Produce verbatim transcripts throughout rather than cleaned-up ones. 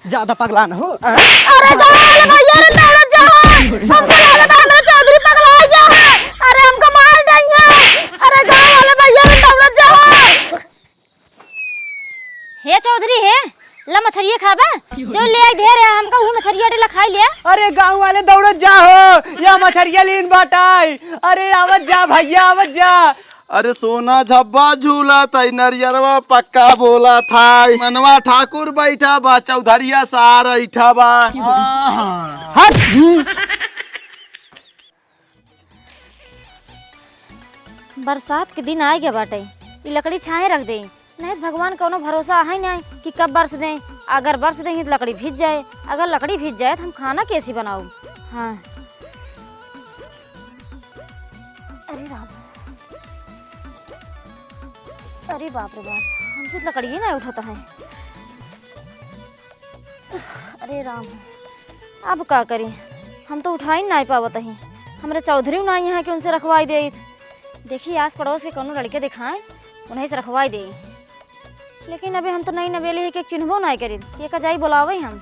ज्यादा पगला न हो। अरे गाँव वाले भैया रे, दौड़त जा हो। हमको लागत है हमरे चौधरी पगला गया है। अरे हमको मार डाई है। अरे गाँव वाले भैया रे, दौड़त जा हो। हे चौधरी हे, ला मछरिया खाबा? जो ले आई ढेर है, हमका उही मछरिया ला खाई ले। अरे गाँव वाले दौड़त जा हो, या मछरिया लीन बाटाई। अरे आवत जा भैया, आवत जा। अरे सोना झब्बा झूलत है, नरियरवा पक्का बोलत है। मनवा ठाकुर बैठा बा, चौधरिया सार ऐठा बा। हट। बरसात के दिन आए गए बाटे, ई लकड़ी छाहे रख दे, नहीं तो भगवान कौनो भरोसा है नहीं कि कब बरस दें। अगर बरस दें तो लकड़ी भीज जाए, अगर लकड़ी भीज जाए तो हम खाना कैसे बनाऊँ? हाँ। अरे राम, अरे बाप रे बाप, हमसे तो लकड़ी ही नहीं उठाता है। अरे राम, अब का करी, हम तो उठाई नहीं पावत ही। हमरे चौधरी नहीं है कि उनसे रखवाई दे। देखी आस पड़ोस के कौनो लड़के दिखाएं, उन्हीं से रखवाई दे। लेकिन अबे हम तो नई नवेली है कि चिन्हबो नहीं करी, ये का जाई बुलावे हम।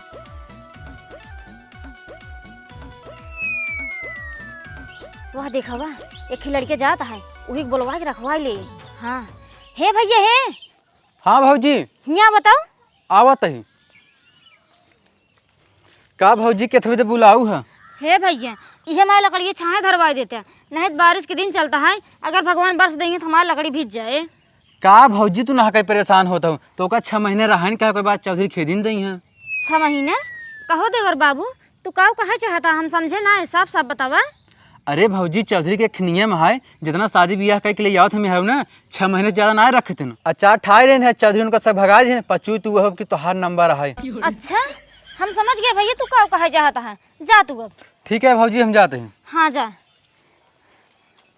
वह देखा बा, एक ही लड़के जात है, वही के बुलवा के रखवाई ले। हाँ, हे भैया हे। हाँ भौजी। हियाँ बताओ। आवत ही। का भौजी, केथवे ते बुलाऊ है? हे भैया, इहे मारे लकड़िए छाहे धरवाई देते, नहीं तो बारिश के दिन चलता है, अगर भगवान बरस देंगे तो हमारी लकड़ी भीज जाए। का भौजी, तू ना कहीं परेशान होत हो, तो का छह महीने रहन का, ओकर बाद चौधरी खेदिन दई हैं। छह महीने? कहो देवर बाबू, तू का कहे चाहता, हम समझे ना है, साफ साफ बतावा। अरे भौजी, चौधरी के खनिया में है, जितना शादी ब्याह करके ले आवत हम यहाँ ना, छह महीने से ज्यादा ना रखे थे। अचार ठाए रहे हैं चौधरी, उनका सब भगा दिए, पचू तू वह कि तोहार नंबर है। अच्छा, हम समझ गए भैया, तू का कहे चाहता है, जा तू अब। ठीक है भौजी, हम जाते हैं। हाँ जा।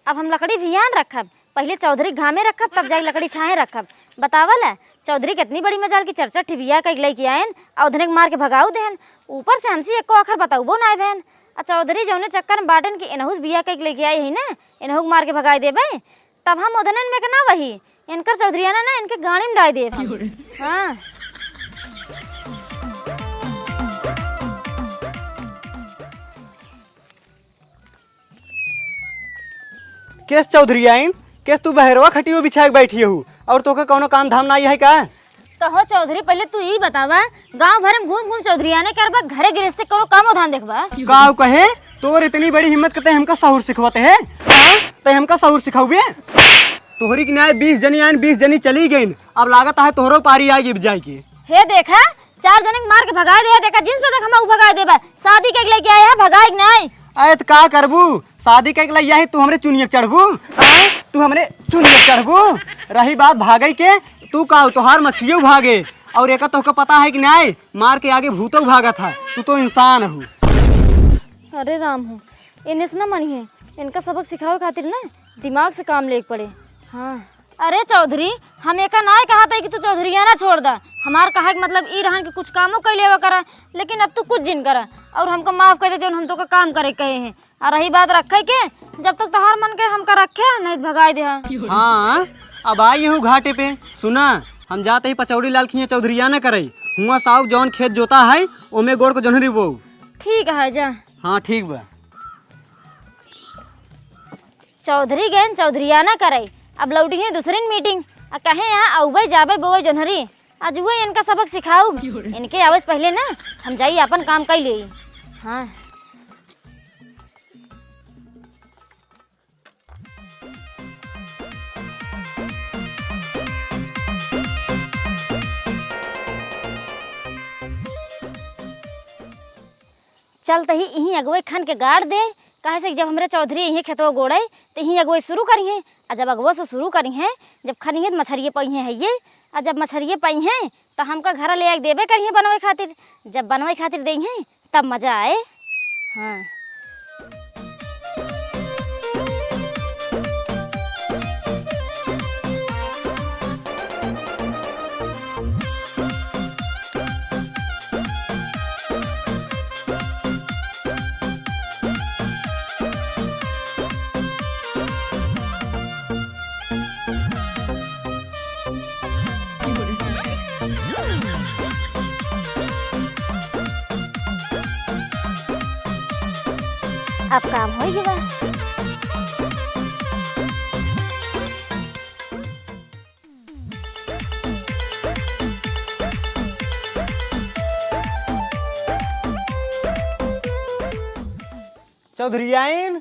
अब हम लकड़ी भियान रखब, पहिले चौधरी घामे रखब, तब जाके लकड़ी छाहे रखब। बतावल है, चौधरी कितनी बड़ी मजाल की चार चार ठिबिया कई लइके आयन, अउर उधने के मार के भगाऊ देहन। ऊपर से हमसे एको आखर बताउबो नाय भेन। आ चौधरी जौने चक्कर में बाटन कि एनहू से बिया कई लइके आई है ना, एनहू के मार के भगाई देबे, तब हम उधनन में के ना वही, इनकर चौधरियाना ना, इनके गाड़ी में डाल देब हम। हाँ। केस चौधरी आइन, केस तू बहरवा खटियो बिछाए के बैठी हऊ, और तोके कौनो काम धाम नाई है का? कहो चौधरी, पहिले तू ई बतावा, गांव भर में घूम घूम चौधरियाने करबा, घरे गृहस्थी कौनो कामो धाम देखबा? का कहे, तोर इतनी बड़ी हिम्मत के ते हमका सहूर सिखवत है? हाँ? ते हमका सहूर सिखाउबे? तोहरी के नाय बीस जनी आइन, बीस जनी चली गइन, अब लागत है तोहरो पारी आइगी जाए के। हे देखा, चार जने के मार के भगाए दे, देखा, जिन से देख हम भगाए देबा। शादी के लेके आए हैं, भगाए के नाई। अरे त का करबू? शादी के लेके आई तू हमरे चुनिया चढ़बू? आय, तू हमरे चुनिया चढ़बू? रही बात भागे के, तू का, तोहार मछियो भागे। और एका तोहका पता है कि नाई, मार के आगे भूतो भागत है, तू तो इंसान हू। अरे राम हो, इन्हें से ना मनिहे, इनका सबक सिखावे खातिर ना दिमाग से काम लेके पड़े। हाँ। अरे चौधरी, हम एका नाय कहत है कि तू चौधरियाना छोड़ दा। हमार कहे के मतलब ई रहन कि कुछ कामो कइ लेवा करा, लेकिन अब तू कुछ जिन करा और हमको माफ कर दे जौन हम तोका काम करे कहे हैं। और रही बात रखे के, जब तक तोहार मन के हमका रखे, नहीं तो भगाई दे हम। हाँ, अब आई हूँ घाटे पे। सुना, हम जाते ही पचौड़ी लाल खिया चौधरियाना करे। हुआ साहब जौन खेत जोता है, ओमे गोड़ को जोन्हरी बोऊ। ठीक है, जा। हाँ, ठीक बा। चौधरी गएन चौधरियाना करे, अब लौटी हैं दूसरी मीटिंग। आ कहे यहाँ आउबे जाबे बोवे जोन्हरी, आज हुए इनका सबक सिखाऊ। इनके आवे से पहले ना हम जाई अपन काम कई लेई। हाँ। चल तही इहीं अगुवे खन के गाड़ दे, काहे से कि जब हमरे चौधरी इहीं खेतवा गोड़े, त इहीं अगुवे शुरू करिहें। आ जब अगुवे से शुरू करिहें, जब खनिहें त मछरिये पइहें हइये, आ जब मछरिये पइहें, त हमका घरा ले आके देबे करिहें बनवे खातिर। जब बनवे खातिर देइहें, तब मजा आए। हाँ। अब काम होइ गवा। चौधरियाइन,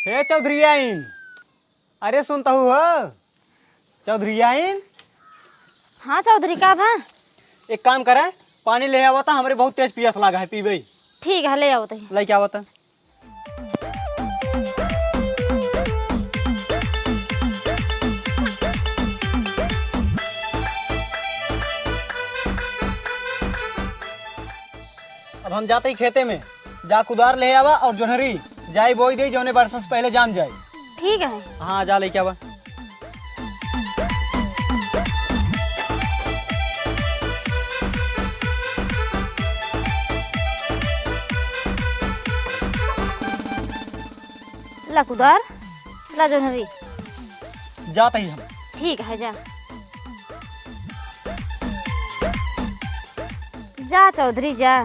हे चौधरियाइन, अरे सुनतहु हो? चौधरियाइन? हाँ चौधरी, का भा? एक काम करे, पानी लेहे आवत ह, हमरे बहुत तेज पियास लागा है, पीबे। ठीक है, ले आवत ही। लइके आवत ह। अब हम जात ही खेते में, जा कुदार लेहे आवा और जोन्हरी जाई बोई देई, जौने बरसा से पहिले जाम जाई। ठीक है। हाँ, जा लइके आवा। ला कुदार, ला जोन्हरी। जात ही हम। ठीक है, जा। जा चौधरी जा,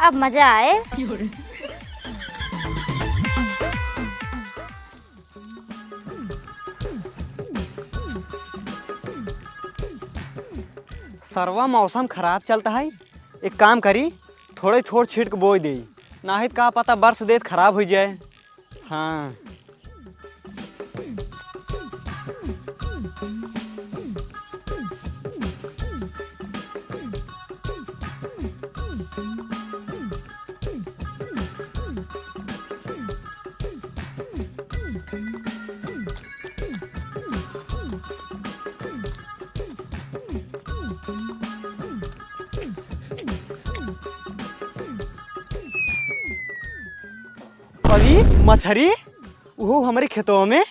अब मजा आए। सरवा मौसम खराब चलत है, एक काम करी, थोड़े थोड़ छिटक बोई देई, नाहीं त का पता बरस देत खराब होइ जाए। हाँ। अरे मछरी, उहो हमरे खेतवा में।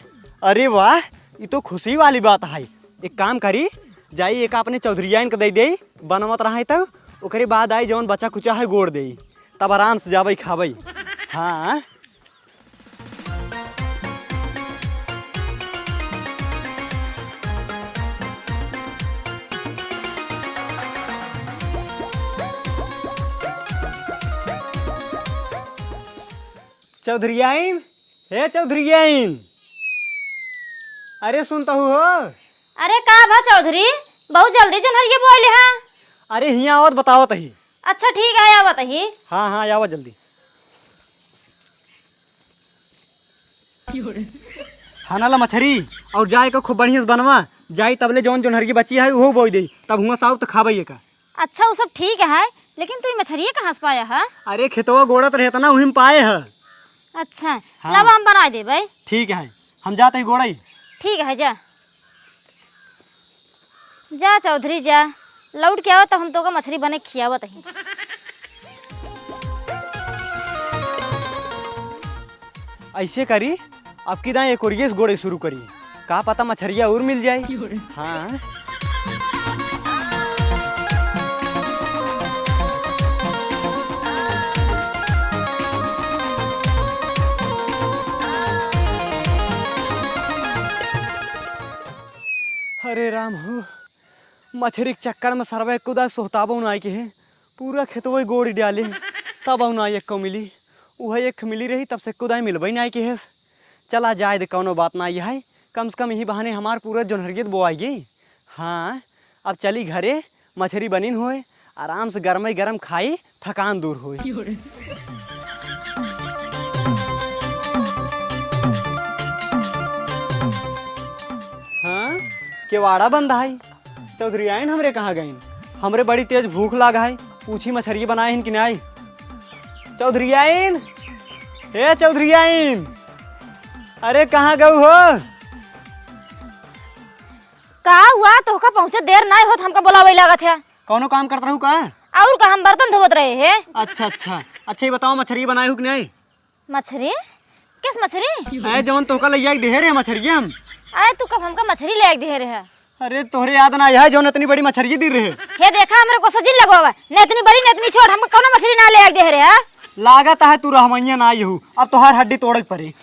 अरे वाह, ई तो खुशी वाली बात है। एक काम करी, जाई एक अपने चौधरियाइन के दे दे, बनवत रहे तब, ओकरे बाद आई जौन बचा कुचा है गोड़ देई, तब आराम से जाबे खाबे। हाँ। चौधरियाइन, हे चौधरियाइन, अरे सुनतहु हो? अरे का भा चौधरी, बहुत जल्दी जोन्हरिया बोइले हा। अरे हियाँ आवत बतावत ही। अच्छा ठीक है, आवत ही। हाँ हाँ, आवा जल्दी। खाना ला मछरी और जाए के खूब बढ़िया से बनवा, जाई तबले जौन जोन्हरिया बची है उहो बोई देई, तब हुआँ साउब त खाबे का। अच्छा, उ सब ठीक है, लेकिन तू ई मछरिया कहाँ से पाया है? अरे खेतवा गोड़त रहे त ना, उही में पाए है। अच्छा, हाँ। लावा हम बनाए देबे। ठीक है, हम जात ही गोड़ई। ठीक है, जा। जा चौधरी जा, लौट के आवा तब हम तोका मछरी बने खियावत ही। ऐसे करी, अब की दाएँ एक ओरिये से गोड़े शुरू करी, का पता मछरिया और मिल जाए। हाँ। अरे राम हो, मछरी के चक्कर में सरवा एक्को दाएँ सोहताबो नाई के है, पूरा खेतवा गोड़ी डाले, तब नाई एक्को मिली। उहे एक मिली रही, तब से एक्को दाएँ मिलबे नाई के है। चला जाए दे, कौनो बात नाई है, कम से कम यही बहाने हमार पूरा जोन्हरिया त बोआई गई। हाँ, अब चली घरे, मछरी बनिन होए, आराम से गरमे गरम खाई, थकान दूर होई। हाँ, केवाड़ा बंद है। चौधरियाइन हमरे कहाँ गइन? हमरे बड़ी तेज भूख लाग है, पूछी मछरिया बनाए हिन कि नाई। चौधरियाइन, हे चौधरियाइन, अरे कहाँ गऊ हो? का हुआ? तोहका पहुँचे देर नाई होत, हमका बोलावे लागत है। कौनो काम करत रहू का? और का, हम बर्तन धोवत रहे हैं। अच्छा अच्छा, अच्छा ये बताओ मछरिया बनाए हो कि नाई? मछरी? किस मछरी? अरे जौन तोहका लइया के देहे रहे मछरिया हम। अरे तू कब हमका मछरी ले आके देहे रहे? अरे तोहरे याद ना आया है जौन इतनी बड़ी मछरिया दी रहे? हे देखा, हमरे को सजिन लगवावा, न इतनी बड़ी न इतनी छोट, हमका कौनो मछरी ना ले आके देहे रहे। लागत है तू रहमैया ना आई हो, अब तोहार हड्डी तोड़े के पड़े।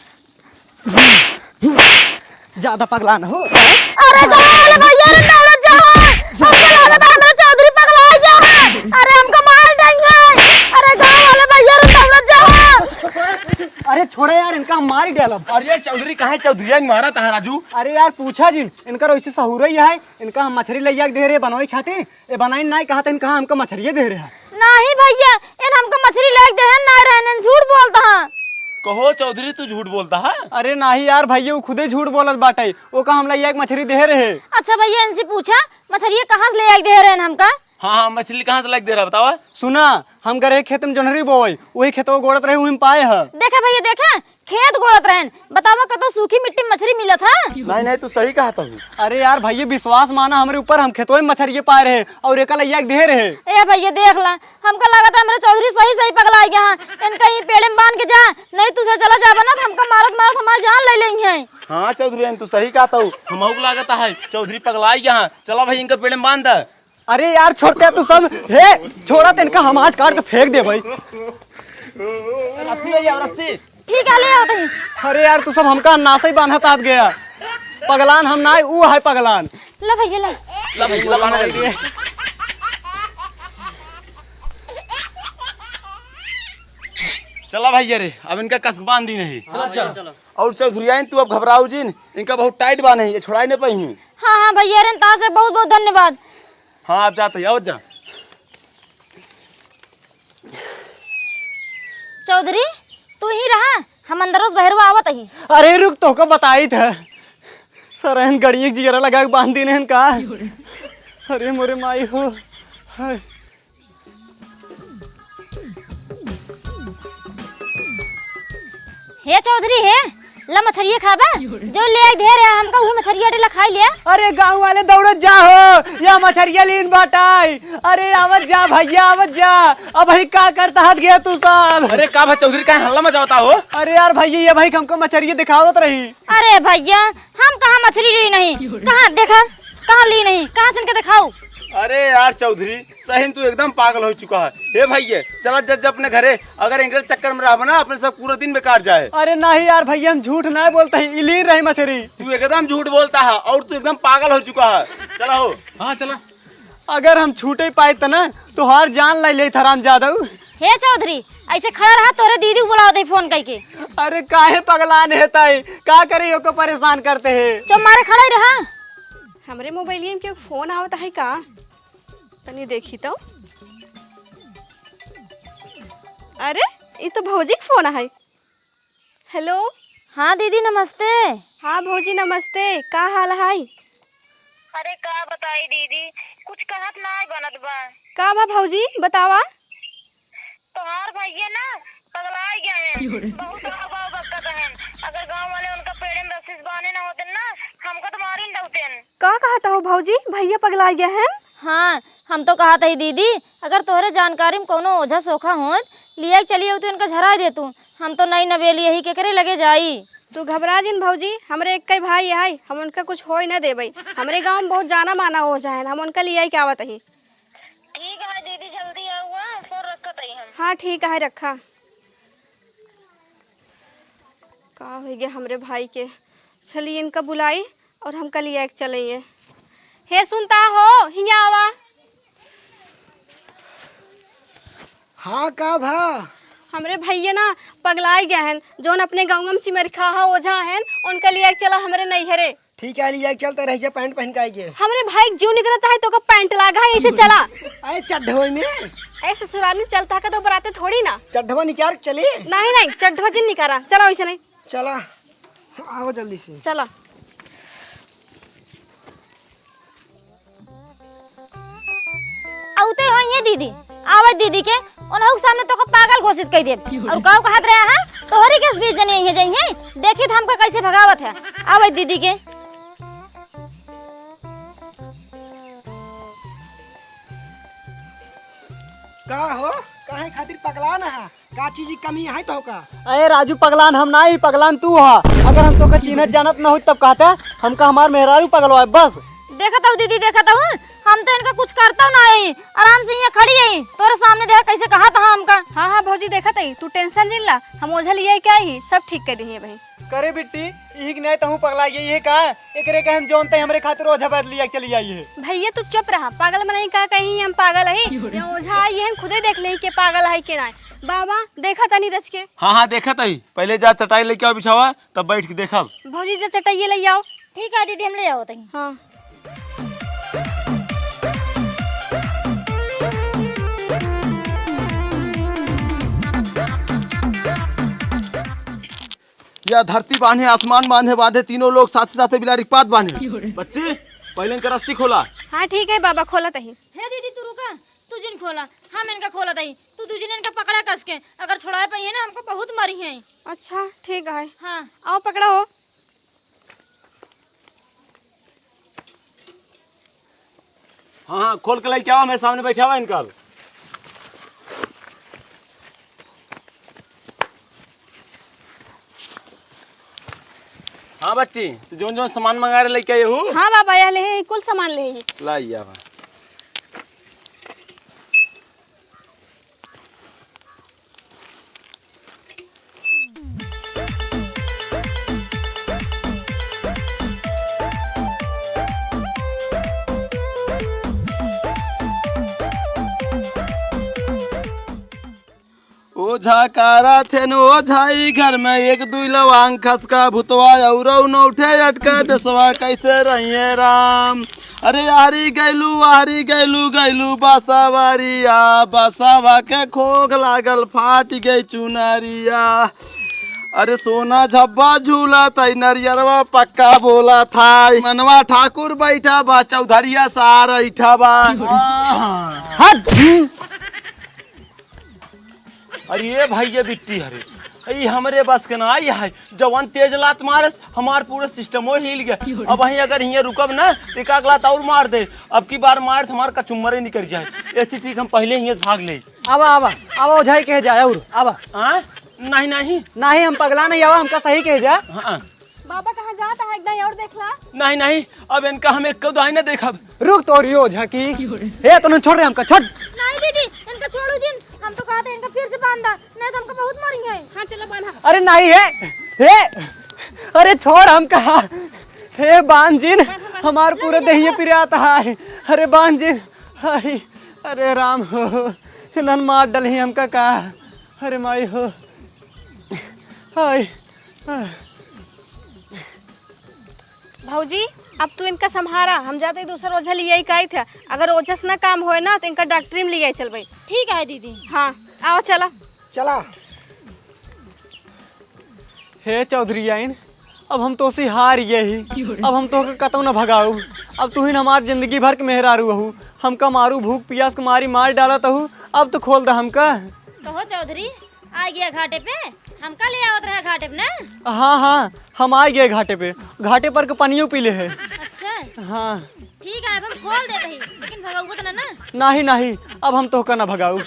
ज्यादा पगला न हो। अरे गाँव वाले भैया रे, दौड़त जाओ। हमको लागत है हमरे चौधरी पगला गया है। अरे हमको मार डालेंगे। अरे गाँव वाले भैया रे, दौड़त जाओ। अरे छोड़े यार इनका। मारी डालब। अरे चौधरी, काहे चौधरिया मारा तहा राजू? अरे यार, पूछा जिन, इनकर वैसे सहूर ही है, इनका हम मछरी लइया के दे रहे बनवाई खातिर, ए बनाई नाई कहा था, इनका हमका मछरिये दे रहे हैं। नाही भैया, इन हमका मछरी लायक देहन ना रहन, इन झूठ बोलता हाँ। कहो चौधरी, तू झूठ बोलता है? अरे नाही यार भैया, वो खुदे झूठ बोलत बाटे, ओका हम लइया के मछरी दे रहे। अच्छा भैया, इनसे पूछा, मछरिया कहाँ से ले आई दे रहे हैं हमका? हाँ, हाँ, मछली कहाँ से लायक दे रहा, बतावा? सुना, हम गए रहे खेत में जोन्हरी बोवई, वही खेतवा गोड़त रहे, वही में पाए ह। देखे भैया, देखे, खेत गोड़त रहन, बतावा कतो सूखी मिट्टी में मछरी मिलत है? नहीं, नहीं, तू सही कहा तहू। अरे यार भैया, विश्वास माना हमरे ऊपर, हम खेतवे में मछरिये पाए रहे और एका लइया के दे रहे। ए भैया देख ला, हमका लागत है हमरे चौधरी सही सही पगला गया है। इनका ही पेड़े में बांध के जा, नहीं तुझे चला जाबा ना तो हमका मारत मारत हमार जान ले लेंगे हैं। हाँ चौधरी, तू सही कहा तहू, हमहू के लागत है चौधरी पगला गया है। चला भाई, इनका पेड़े में बांध दे। अरे यार, छोड़ते तू सब। हे, छोड़ा, तेनका हम आज काट के फेंक दे भाई। रस्सी ले आओ, रस्सी। ठीक है, ले आओ तहीं। अरे यार, तू सब हमका नासे ही बान्हत आत गया। पगलान हम ना, ऊ है पगलान। ला भैया, ला। ला भैया, ला बान्ह दे। चला भैया रे, अब इनका कस के बांध दी नहीं। चला, चला। और चौधरियाइन, तू अब घबराऊ जिन, इनका बहुत टाइट बान्हे, ये छोड़ाई नहीं पाई। हाँ, हाँ भैया रे, तहा से बहुत बहुत धन्यवाद। हाँ, आप जाते ही, आओ जा। चौधरी, तू ही रहा, हम अंदरों से बहरवा आवत ही। अरे रुक, तोहका बताइत ह। सरहन गड़िए के जिगरा लगा के बांध दीन हन का? अरे मोरे माई हो। हाय। हे चौधरी हे, ला मछरिया खाबा? जो ले आई ढेर है, हमका उहे मछरिया डेला खाई लिया। अरे गाँव वाले दौड़त जा हो, या मछरिया लीन बाटाई। अरे आवत जा भैया, आवत जा। अब भाई का करता हाथ गया तू सब? अरे का भाई चौधरी, का हल्ला मचावता हो? अरे यार भैया, ये भाई हमको मछरिया दिखावत रही। अरे भैया, हम कहाँ मछली ली नहीं? कहाँ देखा? कहाँ ली नहीं? कहाँ से इनके दिखाऊ? अरे यार चौधरी, सही में तू एकदम पागल हो चुका है। हे भैया, चला जज अपने घरे, अगर इनके चक्कर में रहबा ना, अपने सब पूरा दिन बेकार जाए। अरे नहीं यार भैया, हम झूठ नहीं बोलते हैं, इलीन रही मछरी। तू एकदम झूठ बोलता है और तू एकदम पागल हो चुका है। चला हो। हाँ, चला। अगर हम छूटे पाए त ना, तोहार जान ले लेत हराम जादव। हे चौधरी, ऐसे खड़ा रहा, तोरे दीदी को बुलाओ दे फोन करके। अरे काहे पगलान है ताई, का करे ओको परेशान करते हैं? चुप मारे खड़ा ही रहा। हमरे मोबाइलिया में केहू फोन आवत है का? तनी देखी तो। अरे, ई तो भौजी के फोन है। हेलो। हाँ दीदी नमस्ते। हाँ भौजी नमस्ते, का हाल है? अरे का बताई दीदी, कुछ कहत नाय बनत बा। का बा भौजी, बतावा। तोहार भैया ना पगलाइ गया है, बहुत बाऊ बाऊ बकत हैं। अगर गाँव वाले उनका पेड़े में रस्सी से बांधे ना होते ना, हमका तो मारी न डलते। का कहत हो भौजी, भैया पगलाइ गया है? हाँ, हम तो कहत ही दीदी, अगर तोहरे जानकारी में कौनो ओझा सोखा होत, लिया के चली अउतू इनका झराइ देतू। हम तो नई नवेली यही केकरे लगे जाई। तू घबरा जिन भौजी, हमरे एक्कै भाई है, हम उनका कुछ होए न देबै। हमरे गाँव में बहुत जाना माना ओझा है, हम उनका लिया के आवत ही। ठीक है दीदी, जल्दी आउआ, फोन रखत ही हम। हाँ ठीक है, रखा। का होइ गया हमरे भाई के? चली इनका बुलाई और हमका लिया के चलइए। हे सुनता हो, हियाँ आवा। हाँ का भा? हमरे भैया ना पगलाइ गया है, जौन अपने गाँव में चिमरखा हा ओझा है, उनका लिया के चला हमरे नैहरे। ठीक है, लिया के चलते रह जा, पैंट पहन के आइए। हमरे भाई के जीव निकलता है तो का पैंट लागा है, ऐसे चला। अरे चड्ढवे में। ऐसे ससुराल में चलता है का तो बराते थोड़ी ना। चड्ढवा निकाल के चली। नहीं नहीं, चड्ढवा जिन निकाला, चला वैसे नहीं। चला, आओ जल्दी से। चला। अउते होइहैं दीदी, आवै दीदी के, उनहू के सामने तोका पागल घोषित कइ देब। और काऊ कहत रहे हैं, तोहरी के बीच जने अइहैं जइहैं, देखी त हमका कैसे भगावत है। आवै दीदी के। का हो, काहे खातिर पगलान है? का चीज की कमी है तोहका? अरे राजू पगलान हम नाहीं, पगलान तू हा। अगर हम तोहका चिन्हत जानत ना होइत तब कहता, हमका हमार मेहरारू पगलवाए बस। देखत हूँ दीदी, देखत हूँ, हम तो इनका कुछ करता ना ही, आराम से यहाँ खड़ी ही, तोरे सामने देखा कैसे कहत हा हमका। हाँ हाँ भौजी देखत ही, तू tension जिन ला, हम ओझा लिया के आई ही, सब ठीक कर दिहे भाई। करे बिट्टी, इही के नाई तहूँ पगला गई है का? एकरे के हम जौन तई हमरे खातिर ओझा बैद लिया के चली आई है। भैया तू चुप रहा, पागल मनई का कहीं हम पागल है? या ओझा आई है, खुदे देख लेही के पागल है के नाई। बाबा, देखा तनी रच के। हाँ, हाँ, देखत हई। पहिले जा चटाई लइके आओ बिछावा, तब बैठ के देखब। भौजी, जा चटाइये लइ आओ। ठीक है दीदी, हम ले आओ तनी। हाँ। या धरती बान्हे, आसमान बान्हे, बान्हे तीनों लोग साथे साथे बिलारी के पात बान्हे। बच्ची, पहिले इनका रस्सी खोला। हाँ, ठीक है बाबा, खोलत ही। हे दीदी, तू रुका, तू जिन खोला, हम इनका खोलत ही। तू दू जने इनका पकड़ा कस के, अगर छोड़ाए पाइए ना, हमको बहुत मारी है। अच्छा, ठीक है। हाँ। आओ, पकड़ा हो। हाँ, हाँ, खोल के लेके आओ, मेरे सामने बैठा हुआ इनका। हाँ बच्ची, तू जौन जौन सामान मंगा रहे लेके आए हो? हाँ बाबा, यह ले ही, कुल सामान ले ही। ला, या बा। ओझा कारा थे न ओझाई घर में, एक दुई लवांग खसका भुतवा औरौ नौठे अटका देसवा कैसे रहिए राम। अरे यारी गैलू, वारी गैलू, गैलू बसवरिया, बसवा के खोग लागल फाट गई चुनरिया। अरे सोना झब्बा झूला तई नरियरवा पक्का बोला था। मनवा ठाकुर बैठा बा चौधरिया सार ऐठा बा। हट! अरे ये भाई, ये बिट्टी हरे, ई हमरे बस के ना आई है। जवन तेज लात मारस, हमार पूरा सिस्टमो हिल गया। अब वहीं अगर हियाँ रुकब ना, तो एक आध लात और मार दे। अब की बार मार तो हमार कचुम्मरे निकल जाए। ऐसी ठीक हम पहले हियाँ से भाग ले। आवा, आवा, आवा, ओझाई कहे जाए और आवा। हाँ? नहीं, नहीं। नहीं, हम पगला नहीं, आवा, हमका सही कहे जा। हाँ। बाबा कहाँ जात है, एकदम और देखला। नहीं, नहीं, अब इनका हम एक दाई न देखब। रुक तोरी ओझा की। हे, तने छोड़ रे हमका, छोड़। नहीं दीदी, इनका छोड़ू जिन, हम तो कहते इनका फिर से बांधा, नहीं तो हमका बहुत मारी है। हाँ, चलो बांधा। अरे नहीं, हे, हे, अरे छोड़ हमका। हे बांझिन, हमार पूरे देहिये पिरात है। अरे बांझिन, हाय, अरे राम हो, इन्हन मार डलही हमका का। अरे माई हो, हाय। भौजी, अब तू इनका सम्हारा, हम जाते दूसर ओझा लियाई का आई थे। अगर ओझा से ना काम होए ना, तो इनका डॉक्टरी में लियाई चलबे। ठीक है दीदी। हाँ, आओ चला। चला। हे चौधरी आइन, अब हम तोसे हार गए ही। अब हम तोहके कतौ न भगाऊ। अब तू ही हमार जिंदगी भर के मेहरारू हऊ। हमका मारू भूख पियास के मारी मार डालत हऊ। अब तो खोल द हमका। कहो चौधरी, आ गया घाटे पे, हमका ले आवत रहा घाटे पे ना? हाँ, हाँ, हम आ गए घाटे पे, घाटे पर के पानियो पी ले है। अच्छा। हाँ। ठीक है, अब हम खोल देत ही, लेकिन भगौबत ना ना? नाही, नाही, अब हम तोहका ना भगाऊ।